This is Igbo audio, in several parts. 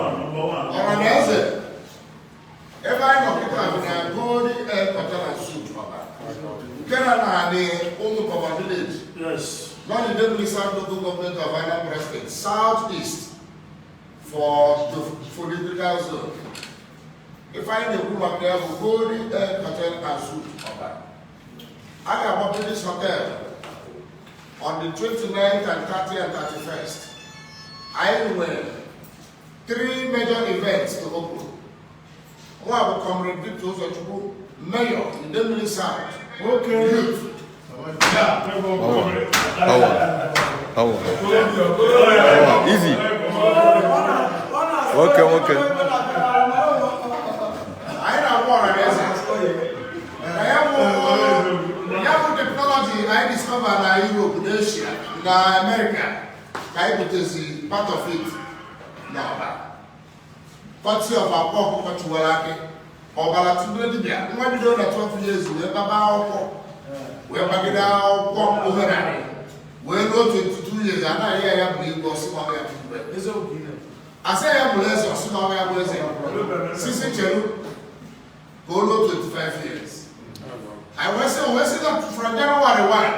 Ọhaneze, ebe anyị nọ kịta bụ na Golden Egg Hotel and Suites Ọba, nke na naanị Ụmụkọba village, nọ n'Idemili South Local Government of Anambra State, South East for the political zone. Ife anyị na-ekwu maka ya bụ Golden Egg Hotel and Suites Ọba. A ga-agbape this hotel on the 29th and 30th and 31st. Anyị nwere three major events to open. Nwa bụ Comrade Victor Ụzọchukwu, Mayor Idemili South. Youth. Power. Power. Power. Power. Easy. Nwoke nwoke. Anyị na-agwa ọra na eze na ya bụ technology anyị discover na Europe na Asia na America ka anyị butezi part of it na Ọba. Courtesy of Akwa Ọkụkọ Tiwara Akị, Ọbara Tụdere Dibịa, nwa bidoro na 12 years wee gbaba akwụkwọ, wee gbagide akwụkwọ oherarị wee ruo 22 years, anaghị ya ya bụ igwe ọsị ma ọ ya bụ igwe, asị ya bụrụ eze, ọsị na ọ ya bụ eze, sisi cheru ka o ruo 25 years. I wee sị that from January 1,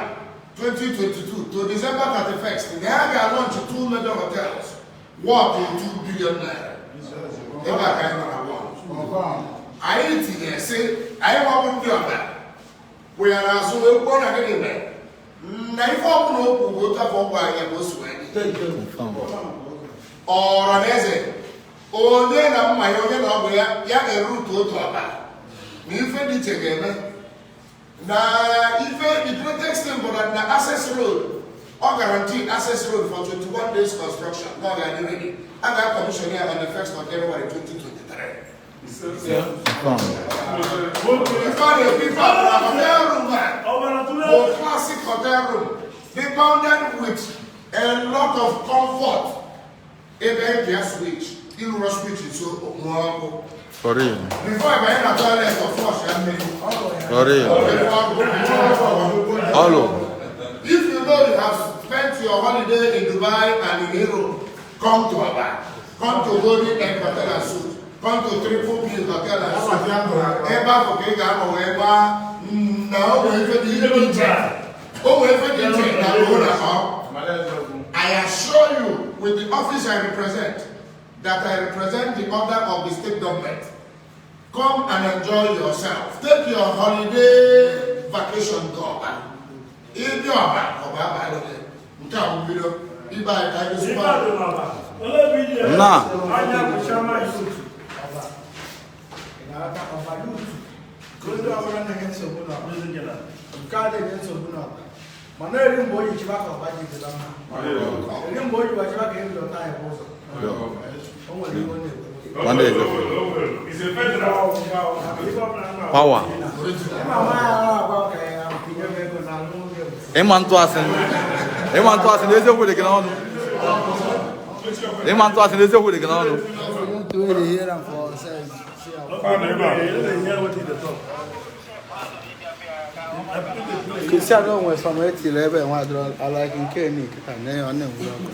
2022 to December 31st, they have launch two major hotels worth 2 billion naira. Ebe a ka anyị nọ na one. Anyị tinye sị anyị gbapụ ndị ọbịa kwụ ya n'azụ wee kwuo na gịnị mere na ife ọbụla o kwuru bụ otu afọ ọgwụ anyị ka o si wee dị. Ọra na eze, onye na mma ya, onye na ọgwụ ya, ya ga-erutu otu ọba na ife dị iche ga-eme na ife. The greatest thing bụ na access road, ọ guarantee access road for 21 days construction na ọ ga-adị ready, a ga-commission ya on the 1st of January 2023. Ife a na-ekwu, ife a bụ na hotel room a bụ classic hotel room dey bounded with a lot of comfort, ebe eji ya switch ịrụrụ switch nso nwụọ ọkụ. For real. Before ịbanye na toilet or flush ya mmiri. For real. Olo. If you know you have spent your holiday in Dubai and in Europe, come to Aba. Come to Golden Egg Hotel and Suites. Come to Triple B Hotel and Suites. Ebe ahụ ka ị ga-anọ wee gbaa na o nwere ife dị iche. O nwere ife dị iche na ruo na ọ. I assure you, with the office I represent, that I represent the order of the state government. Come and enjoy yourself. Take your holiday vacation to Ọba. Ịbịa Ọba, Ọba abalị gị. Nke a bụ mbido. Ibe anyị ka anyị gosikwa. Na. Ọba youth, ndị ọbụla na-enye nsogbu n'ọba, nke a na-enye nsogbu n'ọba, mana eri mgbe o ji chiba ka ọba ji dịla mma, eri mgbe o ji chiba ka ebi lọta anyị bụ ụzọ, o nwere ihe ọ na-ekwu. Nwanne eze. Power. Ịma nwa ya ahụ agwa ka ya tinye m ego na alụ nwunye bụ Ịma ntụ asị. Ịma ntụ asị n'eziokwu dị gị n'ọnụ. Ịma ntụ asị n'eziokwu dị gị n'ọnụ. You want to hear am for say see how. Kesi a na onwe some etiri ebe nwa adịrọ alike nke ni kịta na ya ọ na-enwere ọkụ.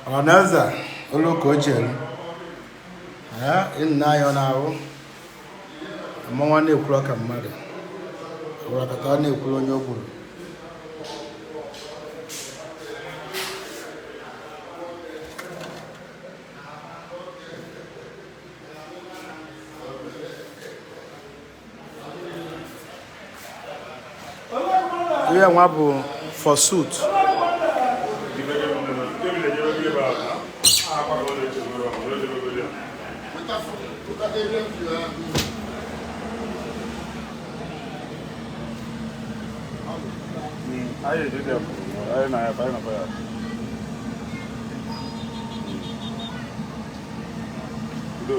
Ọhaneze, olu ka o chere ịnna anyị ọ na-ahụ amanwa na-ekwuru ka mmadụ ọbụrakata ọ na-ekwuru onye o gburu. Ihe nwa bụ for suit. Weta ebe m ji ya. Anyị eje dị anyị na ya, anyị na ya. Udo.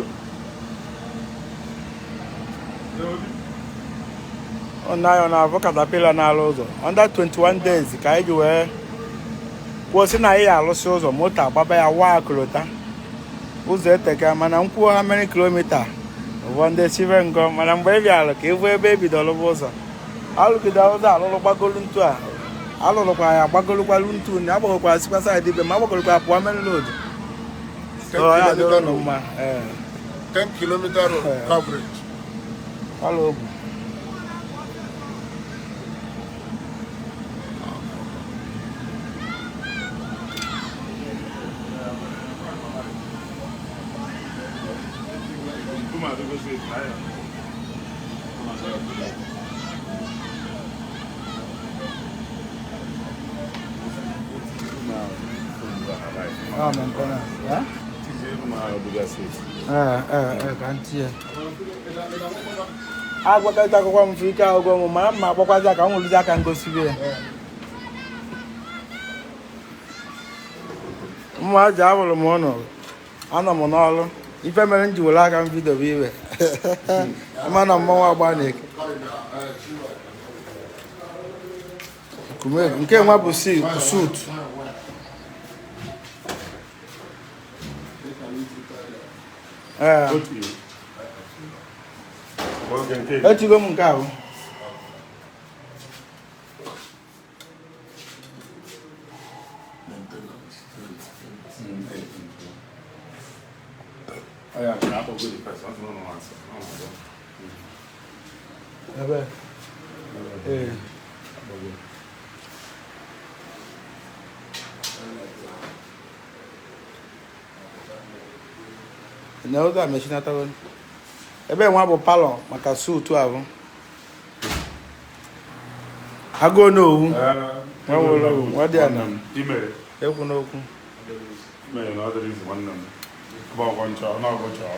Ọnayọ na-avụ caterpillar na-alụ ụzọ. Under 21 days ka anyị ji wee kwuo sị na anyị ya alụsị ụzọ, moto agbaba ya waa akụlụta ụzọ eteka, mana m kwuo ha many kilometer ụfọ ndị sibe ngọ. Mana mgbe ị bịara ka ịvụ ebe ebidoro bụ ụzọ, alụgide ụzọ alụlụ gbagolu ntu a alụlụkwa ya, agbagolukwalu ntu na agbagokwa sikwa side ibe ma agbagolukwa pụọ main road. So ya adịrọ nụ mma. Ee. 10 kilometer road coverage. Ọla ogwu. Ah, maintenance. Eh? Ee, ee, ee, ka m tinye. Agwakọta akwụkwọ m ike agwụgwọ m mara mma, agbakwazi aka m nwụrụzi aka ngosibe ya. Mma ji abụrụ m ụnụ, anọ m n'ọrụ. Ife mere m ji were aka m bido bụ iwe ama na mmọnwụ agba na-eke. Nke nwa bụ suit. Ee. Etigo m nke ahụ. Ebe. Ee. Na ụzọ a mechinatago. Ebe nwa bụ parlour maka suit ahụ. Agụụ n'owu. Nwa nwere ọgwụ, nwa dị ana. Imere. Ekwu n'okwu. Mere na ọ dịrị izu, nwanne m. Bụ ọgwọ nchọ, n'ọgwụ chọọ.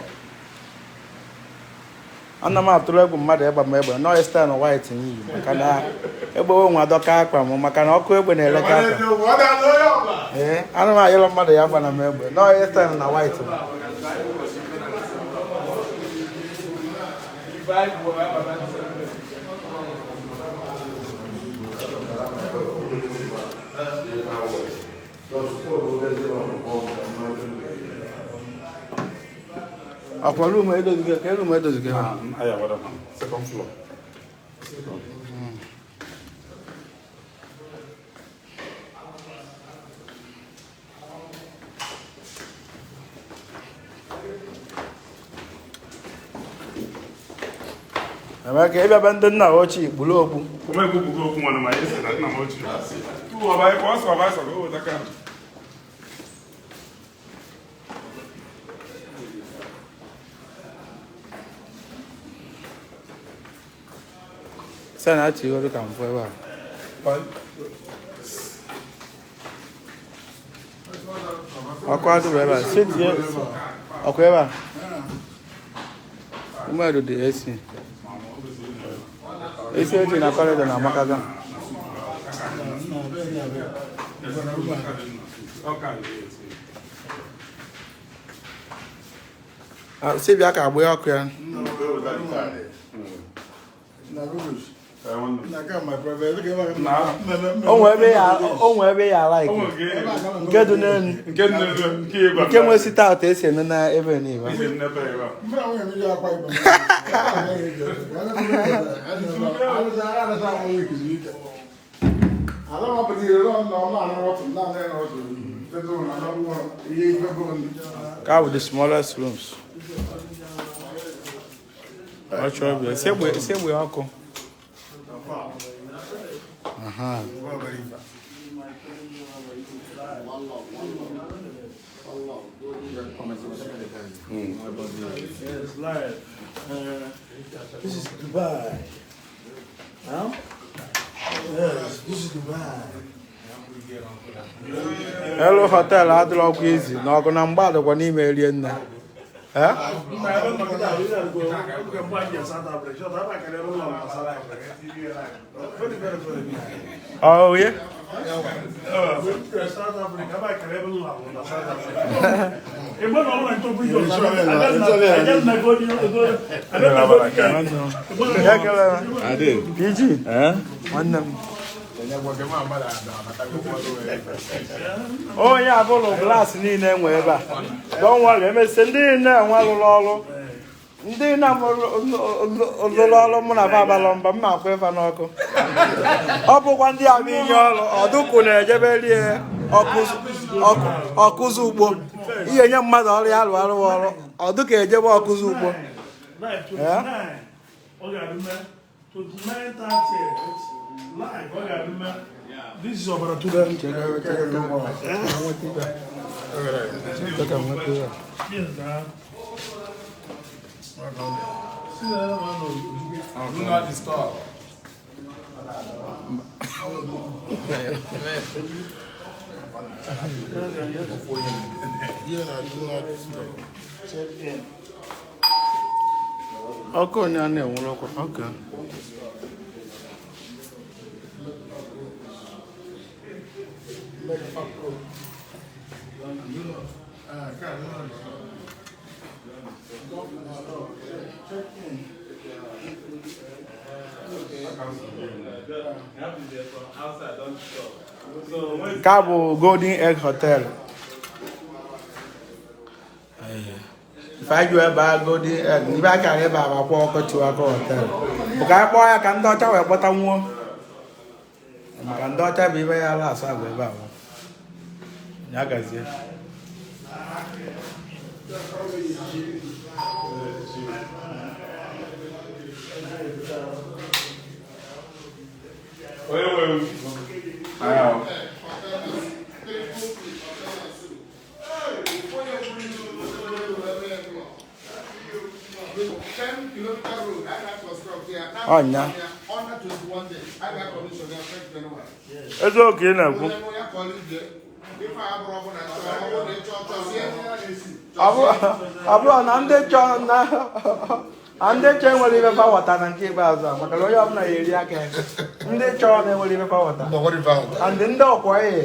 Ana m atụrụ egwu mmadụ ịgba m egbe nọọ stan white n'iyi, maka na egbe nwe adọka akpa m, maka na ọkụ egbe na-eleka akpa. Ee, ana m ayọrọ mmadụ ya gbana m egbe nọọ stan na white m. Ọkwa room edozigo ka room edozigo ebe a. Aya wada ha. Second floor. Emeka, ịbịa be ndị nna ochie kpuru okpu. Kuma ekwu okwu nwanne ma esi na nna m ochie. Tu ọba ịkwa ọsọ ọba ịsọ ka o weta ka. Sị na achị ka mfụ ebe a. Ọkụ adịrọ ebe a. Si tie ọkụ ebe a. Umeru dị esi. Esi eji na corridor na amakaza. Ah, si bịa ka agba ọkụ ya. O nwee ebe ya like. Nke dị n'elu. Nke dị n'elu, nke ịgwa. Nke nwe site atọ esi eme na ebe niile. Esi n'ebe ebe a. Ka bụ the smallest rooms. Ọ chọrọ bịa, segbe ọkụ. Aha. Yes, live. This is Dubai. Huh? Yes, this is Dubai. Elu hotel adịrọ ọkụ izi na ọgụ na mgba dịkwa n'ime rie nne. Eh? Oh, yeah. South Africa, ebe a kara ebe ụlọ akwụkwọ na South Africa. Igbe na ọbụla nke obi PG nwanne m onye abụlụ glaasị niile enwe ebe a. Don't worry, emesịa ndị na-enwe lụrụ ọrụ, ndị na-lụrụ ọrụ mụ na abalọ mba mma akwụ ịfa n'ọkụ. Ọ bụkwa ndị a bụ inye ọrụ ọdụkụ na-ejebe rie ọkụzụ ugbo ihe nye mmadụ ọrụ ya lụọ ọrụ ọrụ ọdụka ejebe ọkụzụ ugbo. This is about two. Do not disturb. Ọkụ onye a na-enwere ọkụ ọkụ. Nke a bụ Golden Egg Hotel. Ife anyị ebe a Golden Egg, ibe a kara ebe a bụ akwa ọkụ tiwa aka hotel. Bụ ka anyị kpọọ ya ka ndị ọcha wee kpọta nwuo. Maka ndị ọcha bụ ibe ya ala asụ agwa ebe a. Ya gazie. Ọnya. Eziokwu ị na-ekwu. Ọ bụrụ na ndị chọọ na ndị chọọ enwere ibe fa ghọta na nke ikpeazụ a, maka na onye ọbụla ya eri aka ya. Ndị chọọ na-enwere ibe fa ghọta. And ndị ọkwọ ihe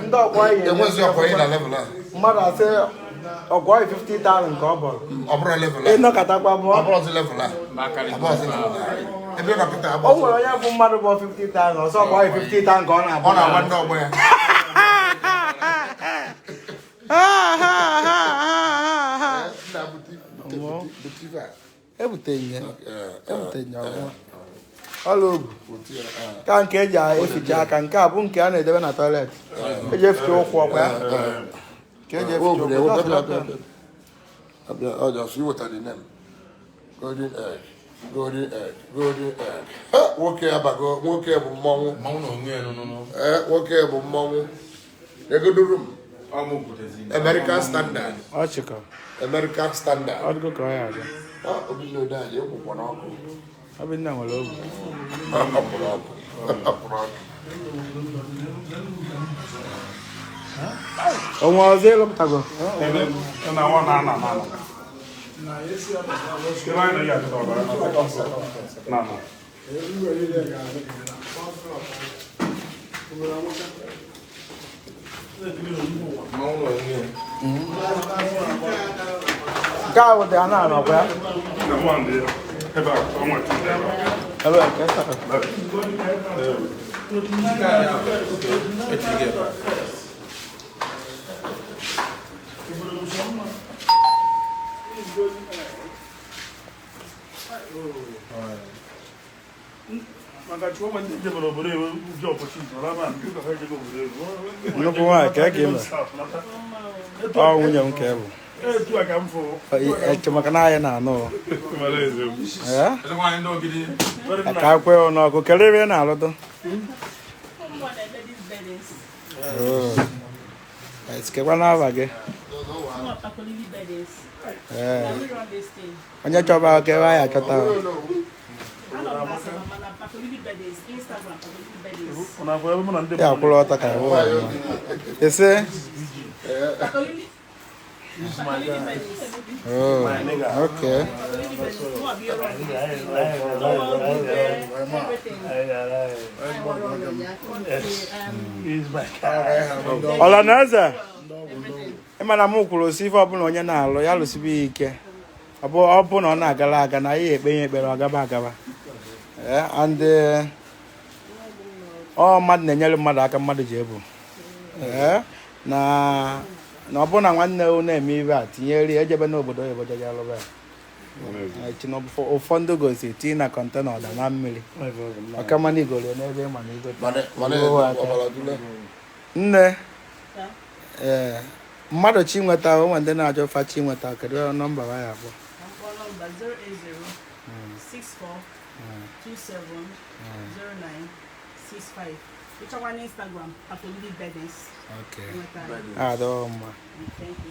ndị ọkwọ ihe Enwezi ọkwọ ihe na level a. Mmadụ asị ọkwọ ihe 50,000 nke ọ bọrọ. Ọ bụrụ level a. Ịnọkọtakwa bụ Ọ bụrụzi level a. Ọ bụrụzi level a. Ebe ọ nọkịta o nwere onye bụ mmadụ bụ 50,000 ọsọ ọkwọ ihe 50,000 ka ọ na-agba. Ọ na-agba ndị ọgbọ ya. Ọla obu ka nke eji eficha aka, nke a bụ nke a na-edebe na toilet eji eficha ụkwụ ọkwa ya ka eji eficha ụkwụ. Golden egg, golden egg, golden egg. Nwoke abago, nwoke bụ mmọnwụ. Nwoke bụ mmọnwụ. Egoduru m. American standard. Ọchịkọ. American standard. Ọ dịgo ka ọ ya adị. Obinna Odeaja ekwukwa n'ọkụ. Obinna nwere obi. Ọ pụrụ ọkụ. Ọ pụrụ ọkụ. Onwe ọzọ ịlụpụtago? Nke ahụ dị a na-anọkwa ya? Ebe a, ka ị sara. Nnukwu nwaanyị ka ị mere. Ọ nwunye m ka ị bụ. Eche maka na anyị na-anụ. Ka akwe n'ọkụ kelee ebe ị na-alụtụ. Esikekwa n'afa gị. Onye chọba aka ebe anyị achọta. Ya akwụrụ ọtọ ka ya. Ese? Oh, okay. Ọla na eze ịma na mụ kwuru osi ife ọbụla onye na-alụ ya lụsibe ya ike ọ bụ na ọ na-agara aga na ya ekpe ya ekpere ọ gaba agaba. And ọ mmadụ na-enyere mmadụ aka mmadụ ji ebu na ọ bụ na nwanne m na-eme ibe a tinyere ya ejebe n'obodo oyibo jeje alụba ya. Ụfọdụ gosi tinye na kọntena ọda na mmiri ọkamana igoro n'ebe ịma na igote nne. Ee, mmadụ chi nweta onwe ndị na-ajọ fa chi nweta, kedu nọmba ya akpọ? 080 64 27 09 65. Ịchọkwa n'Instagram, Afọlili Beddings. Adọ mma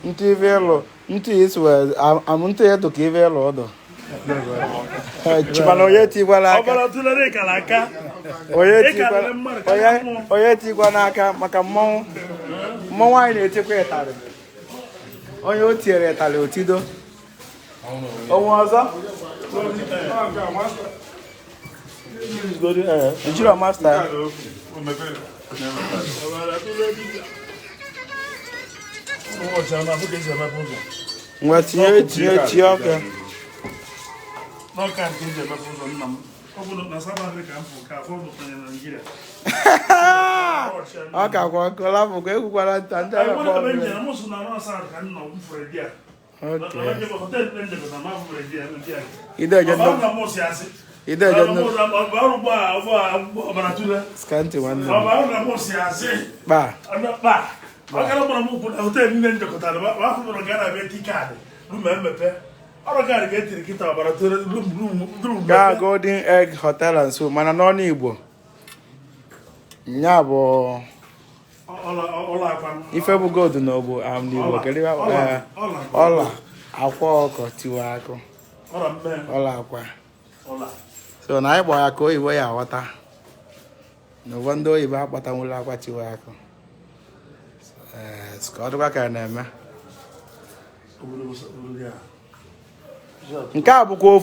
ntụ ife ịlụ ntụ isi wee am ntụ ya tụ ka ife ịlụ ọdụ chịkwana onye tikwala aka onye tikwa n'aka maka mmọnwụ mmọnwụ anyị na-etikwa ịtarị onye o tinyere ịtarị otido onwe ọzọ njiro masta. Ngwa tinye tinye tinye ọkụ. N'ọka nke eji emepe ụzọ nna m. Ọ bụ na South Africa m fụ ka afọ bụtanye na Naịjirịa. Ọ ka kwa ọkụ lapụkwa egwukwara nta ndị Anyị ahụ nwere ebe kpọọ. njem m so na South ka nna m fụrụ di ya. Ide eje nnukwu skanti nwanne m. Kpa. Gaa Golden Egg Hotel and Suites mana n'ọnụ Igbo nya bụ ife bụ gold na ogbo am n'Igbo kedu ọla akwa ọkọ tiwa akụ ọla akwa so na anyị gbara ya ka oyibo ya aghọta na ụfọdụ ndị oyibo akpatanwụla akwa tiwa akụ. Ee, ka ọ dịkwa ka a na-eme nke a bụkwa.